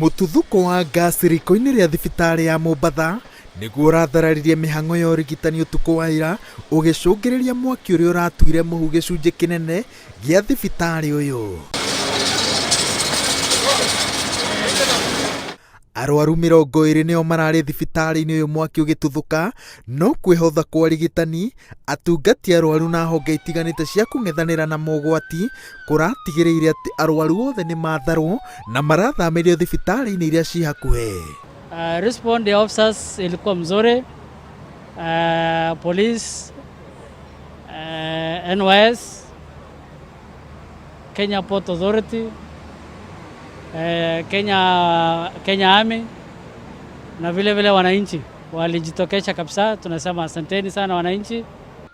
Mũtuthũko wa ngasi riko-inĩ rĩa thibitarĩ ya Mombatha nĩguo ũrathararirie mĩhang'o ya ũrigitani ũtukũ wa ira ũgĩcũngĩrĩria mwaki ũrĩa ũratuire mũhu gĩcunjĩ kĩnene gĩa thibitarĩ ũyũ. Arwaru 20 nĩo mararĩ thibitarĩ-inĩ ũyũ mwaki ũgĩtuthũka, no kwĩhotha kwa arigitani, atungati arwaru na honge itiganĩte cia kũng'ethanĩra na mogwati kũratigĩrĩire atĩ arwaru othe nĩ matharwo na marathamĩrio thibitarĩ-inĩ iria ciĩ hakuhĩ. Respond ya officers ilikuwa mzuri. Police, NYS, Kenya Port Authority, Kenya Army na vile vile wananchi walijitokesha kabisa. Tunasema asanteni sana wananchi.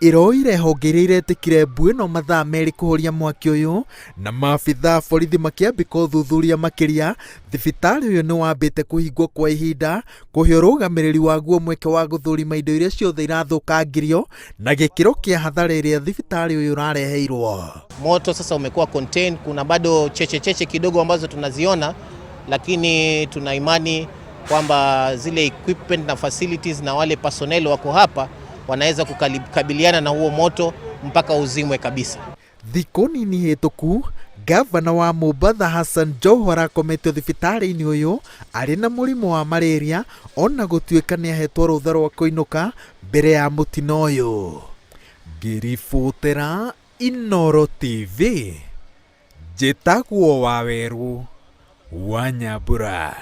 Ĩroire honge iria iretĩkire mbu ĩno mathaa 2 kũhoria mwaki ũyũ na maabitha a borithi makĩambĩka ũthuthuria makĩria. Thibitarĩ ũyũ nĩ wambĩte kũhingwo kwa ihinda kũhe ũrũgamĩrĩri waguo mweke wa gũthũrima indo iria ciothe irathũkangirio na gĩkĩro kĩa hathara ĩrĩa thibitarĩ ũyũ ũrareheirwo. Moto sasa umekuwa contained, kuna bado cheche cheche kidogo ambazo tunaziona, lakini tuna imani kwamba zile equipment na facilities na wale personnel wako hapa wanaweza kukabiliana na huo moto mpaka uzimwe kabisa. Thikũ nini hĩtũku gavana wa Mombatha Hassan Joho arakometio thibitarĩ-inĩ ũyũ arĩ na mũrimũ wa malaria ona gũtuĩka nĩahetwo rũtha rwa kũinũka mbere ya mũtino ũyũ. Ngĩribotera Inooro TV, njĩtagwo Wawerũ wa Nyambura.